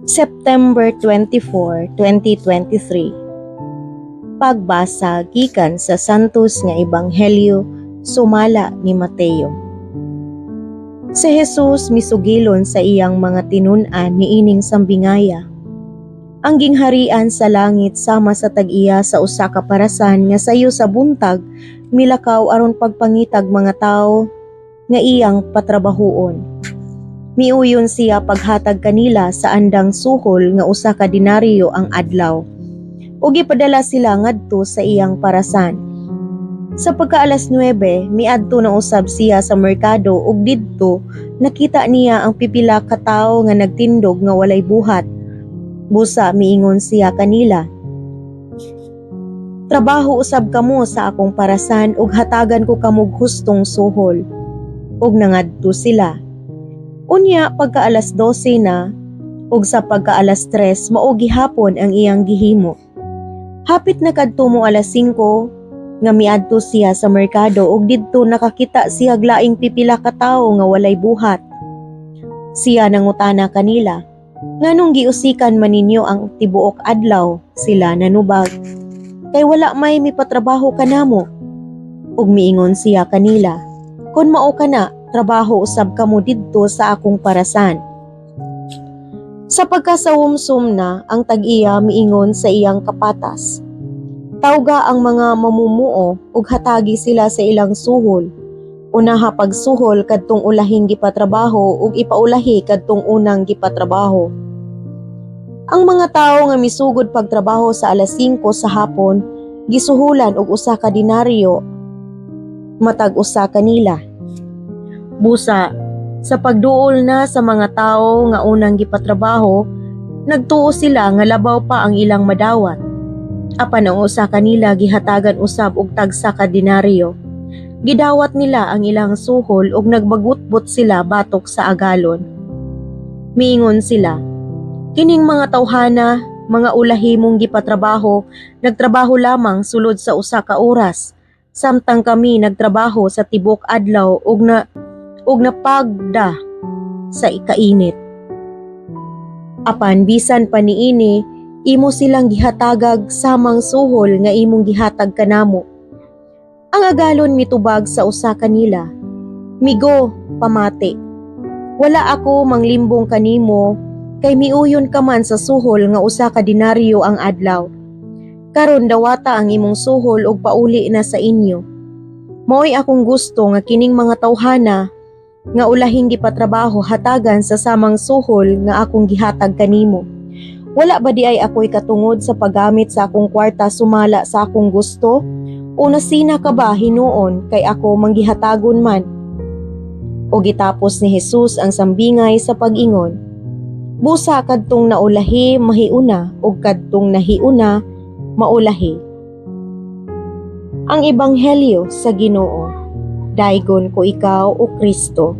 September 24, 2023. Pagbasa gikan sa Santos nga Ebanghelyo sumala ni Mateo. Si Jesus misugilon sa iyang mga tinun-an niining sambingaya. Ang gingharian sa langit sama sa tag-iya sa usa ka parasan nga sayo sa buntag milakaw aron pagpangitag mga tawo nga iyang patrabahuon. Miuyon siya paghatag kanila sa andang suhol nga usa ka denaryo ang adlaw. Ug gipadala sila ngadto sa iyang parasan. Sa pagka alas 9, miadto na usab siya sa merkado ug didto nakita niya ang pipila ka tawo nga nagtindog nga walay buhat. Busa miingon siya kanila, "Trabaho usab kamo sa akong parasan ug hatagan ko kamog hustong suhol." Ug nangadto sila. Unya pagka alas 12 na ug sa pagka alas 3, mao gihapon ang iyang gihimo. Hapit na kadto mo alas 5 nga miadto siya sa merkado ug didto nakakita siya laing pipila ka tawo nga walay buhat. Siya nangutana kanila, "Nganong giusikan man ninyo ang tibuok adlaw?" Sila nanubag, "Kay wala may mipatrabaho kanamo." Ug miingon siya kanila, "Kon mao kana, trabaho usab kamo didto sa akong parasan." Sa pagkasawumsum na, ang tag-iya miingon sa iyang kapatas, "Tawga ang mga mamumuo ug hatagi sila sa ilang suhol. Unaha pagsuhol kadtong ulahing gipatrabaho ug ipaulahi kadtong unang gipatrabaho." Ang mga tawo nga misugod pagtrabaho sa alas 5 sa hapon gisuhulan og usa ka denaryo matag usa kanila. Busa, sa pagduol na sa mga tawo nga unang gipatrabaho, nagtuo sila nga labaw pa ang ilang madawat. Apan ang usa kanila gihatagan usab og tagsa ka denaryo. Gidawat nila ang ilang suhol ug nagbagutbot sila batok sa agalon. Miingon sila, "Kining mga tawhana, mga ulahi mong gipatrabaho, nagtrabaho lamang sulod sa usa ka oras, samtang kami nagtrabaho sa tibok adlaw ug napagda sa ikainit. Apan bisan pa niini, imo silang gihatagag samang suhol nga imong gihatag kanamo." Ang agalon mitubag sa usa kanila, "Migo, pamati. Wala ako manglimbong kanimo kay miuyon ka man sa suhol nga usa ka denaryo ang adlaw. Karon dawata ang imong suhol ug pauli na sa inyo. Mao'y akong gusto nga kining mga tawhana nga ulahing gipatrabaho hatagan sa samang suhol nga akong gihatag kanimo. Wala ba diay ako'y katungod sa paggamit sa akong kwarta sumala sa akong gusto? O nasina ka ba hinuon kay ako manggihatagon man?" O gitapos ni Jesus ang sambingay sa pag-ingon, "Busa kadtong naulahi mahiuna ug kadtong nahiuna maulahi." Ang Ebanghelyo sa Ginoo. Daygon ko ikaw, o Kristo.